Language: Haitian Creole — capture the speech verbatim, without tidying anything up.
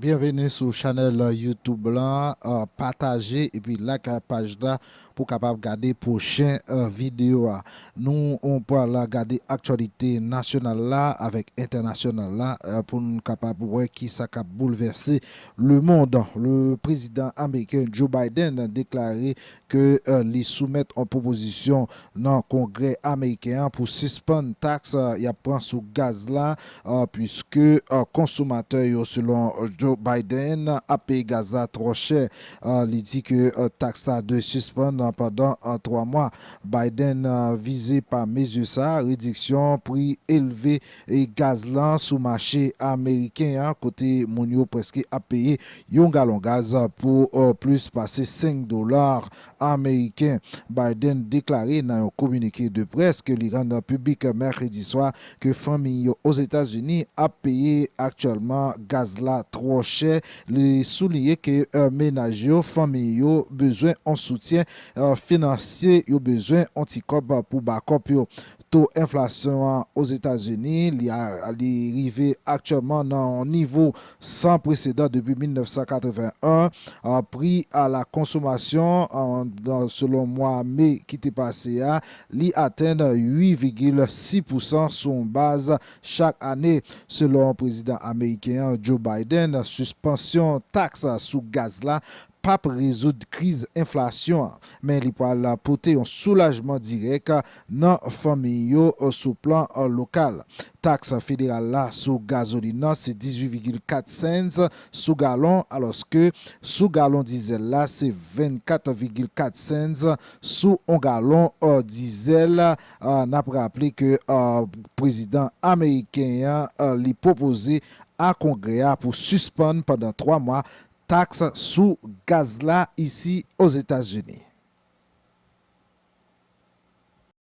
Byenveni sou chanèl YouTube la, uh, pataje epi like paj la pou kapab gade pwochen uh, videyo a. Nou pral gade aktyalite nasyonal la avèk entènasyonal la uh, pou n kapab wè ki sa k ap boulvèse lemond. Le prezidan ameriken Joe Biden deklare ke uh, li soumèt an pwopozisyon nan Kongrè ameriken an pou sispann taks uh, y ap pran sou gaz la, uh, puiske uh, konsomatè yo, selon Joe Biden, ap peye gaz la twò chè. Uh, li di ke uh, taks la dwe sispann uh, pandan uh, twa mwa. Biden uh, vize pa mezi sa, rediksyon pri elve e gaz lan sou mache ameriken an, kote moun yo prèske ap peye yon galon gaz pou uh, plis pase senk dola ameriken. Biden deklare nan yon kominike de près ke li rann piblik mèkredi swa ke fanmi yo Ozetazini ap peye aktyèlman gaz la twò chè. Li souliye ke uh, menaj yo, fanmi yo bezwen yon soutyen uh, finansye, yo bezwen yon ti kòb pou bakòp yo. To enflasyon an Ozetazini, li, a, li rive aktyèlman nan yon nivo san presedan depi mil nèf san katreven en. Uh, pri a la konsomasyon, uh, selon mwa me ki te pase a, li atenn uit vigil sis pousan sou yon baz chak ane. Selon prezidan ameriken an, Joe Biden, sispansyon taks sou gaz la p ap rezoud kriz enflasyon an, men li pral pote yon soulajman dirèk nan fanmi yo sou plan lokal. Taks federal la sou gazolin nan se dizuit vigil kat cents sou galon, alòske sou galon dizèl la se vennkat vigil kat cents sou yon galon dizèl. N ap raple ke prezidan ameriken an li pwopoze a Kongrè a pou sispann pandan twa mwa taks sou gaz la isi Ozetazini.